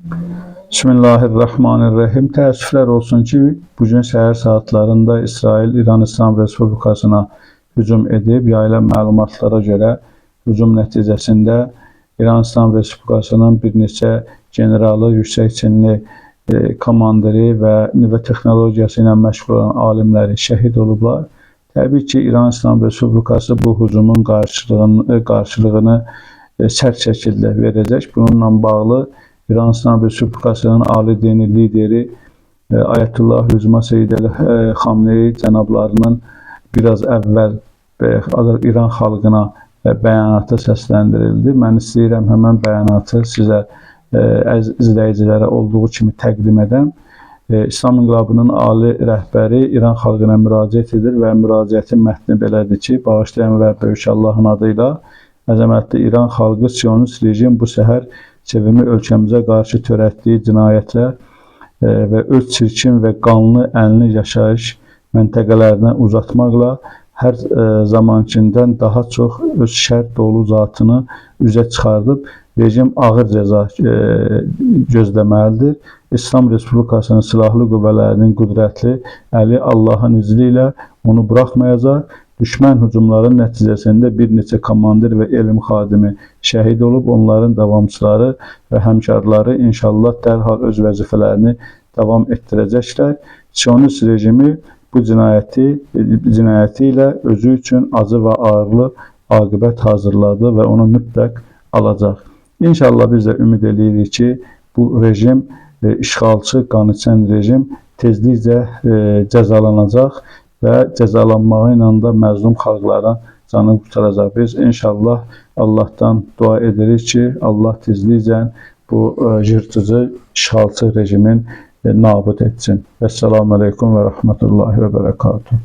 Bismillahirrahmanirrahim. Təəssüflər olsun ki, bugün səhər saatlarında İsrail İran İslam Respublikasına hücum edib. Yayılan məlumatlara görə hücum nəticəsində İran İslam Respublikasının bir neçə generalı, yüksək çinli komandiri və nüvə texnologiyası ilə məşğul olan alimləri şəhid olublar. Təbii ki, İran İslam Respublikası bu hücumun qarşılığını sərt şəkildə verəcək. Bununla bağlı İran İslam Respublikasının ali dini lideri Ayətullah Hüzma Seyyid Əli Xamneyi cənablarının biraz əvvəl İran xalqına bəyanatı səsləndirildi. Mən istəyirəm həmən bəyanatı sizə, əziz izləyicilərə olduğu kimi təqdim edəm. İslam İnqilabının ali rəhbəri İran xalqına müraciət edir və müraciətin mətni belədir ki, bağışlayan və böyük Allahın adıyla əzəmətli İran xalqı, Siyonist rejim bu səhər sevimli ölkəmizə qarşı törətdiyi cinayətlər və öz çirkin və qanlı əlini yaşayış məntəqələrinə uzatmaqla hər zamankindən daha çox öz şər dolu zatını üzə çıxardıb, rejim ağır cəza gözləməlidir. İslam Respublikasının silahlı qüvvələrinin qüdrətli əli Allahın izni ilə onu buraxmayacaq. Düşmən hücumların nəticəsində bir neçə komandir və elm xadimi şəhid olub, onların davamçıları və həmkarları inşallah dərhal öz vəzifələrini davam etdirəcəklər. Siyonist rejimi bu cinayəti ilə özü üçün acı və ağırlı aqibət hazırladı və onu mütləq alacaq. İnşallah biz də ümid edirik ki, bu rejim, işğalçı, qaniçən rejim tezlikcə cəzalanacaq və cəzalanmağı ilə də məzlum xalqların canını qurtaracaq. Biz inşallah Allahdan dua edirik ki, Allah tezlikcə bu yırtıcı, işğalçı rejimin nabud etsin. Vəssalamu aleykum və rəhmətullahi və bərəkatuhu.